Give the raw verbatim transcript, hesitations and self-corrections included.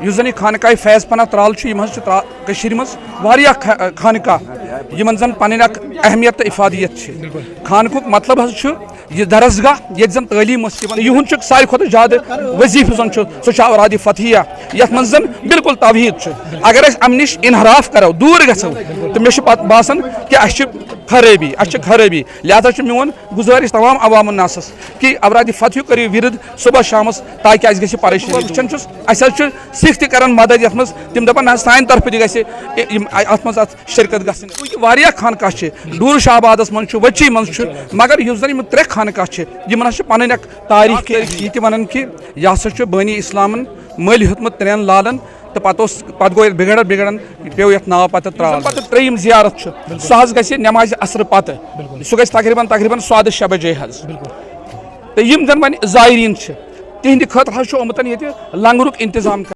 یُس زَن یہِ خانقاہ فیض پناہ ترٛال چھُ، یِم حظ چھِ ترٛا-، کٔشیٖرِ منٛز واریاہ خ-، خانقاہ، یِمَن زَن پَنٕنۍ اَکھ اہمیت تہٕ اِفادیت چھِ۔ خانقُک مطلب حظ چھُ یہِ درسگاہ، ییٚتہِ زَن تعلیٖم ٲس یِوان۔ یِہُنٛد چھُ ساروی کھۄتہٕ زیادٕ وظیٖفہٕ زَن چھُ، سُہ چھُ اورادِ فتحیہ، یَتھ منٛز زَن بالکل توحیٖد چھُ۔ اگر أسۍ اَمہِ نِش انحراف کَرو، دوٗر گژھو، تہٕ مےٚ چھُ پَتہٕ باسان کہِ اَسہِ چھِ خرٲبی، اَسہِ چھِ خرٲبی۔ لہذا چھُ میون گُزٲرِش تمام عوام الناسَس کہِ اورادِ فتحیہ کٔرِو وِرد صُبحس شامَس، تاکہِ اَسہِ گژھِ پریشٲنی۔ وٕچھان چھُس، اَسہِ حظ چھُ سِکھ تہِ کران مدد یَتھ منٛز، تِم دَپان نہ، سانہِ طرفہٕ تہِ گژھِ یِم اَتھ منٛز اَتھ شرکت گژھٕنۍ۔ چوٗنٛکہِ واریاہ خانقاہ چھِ، ڈوٗرٕ شاہ آبادَس منٛز چھُ، وچی منٛز چھُ، مگر یُس زَن یِم ترٛےٚ خانقاہ چھِ، یِمَن حظ چھِ پَنٕنۍ اَکھ تاریٖخ، یہِ تہِ وَنان کہِ یہِ ہسا چھُ بٲنی اِسلامَن مٔلۍ ہیوٚتمُت ترٛٮ۪ن لالَن، تہٕ پَتہٕ اوس، پَتہٕ گوٚو یَتھ بِگڑان بِگڑان، پیوٚو یَتھ ناو پَتہٕ ترٛاوُن۔ پَتہٕ ترٛیٚیِم زیارت چھُ، سُہ حظ گژھِ نٮ۪مازِ عصرٕ پَتہٕ۔ سُہ گژھِ تقریٖباً، تقریٖباً سۄدٕ شےٚ بجے حظ۔ تہٕ یِم زَن وۄنۍ زایریٖن چھِ، تِہِنٛدِ خٲطرٕ حظ چھُ آمُت ییٚتہِ لنگرُک انتظام۔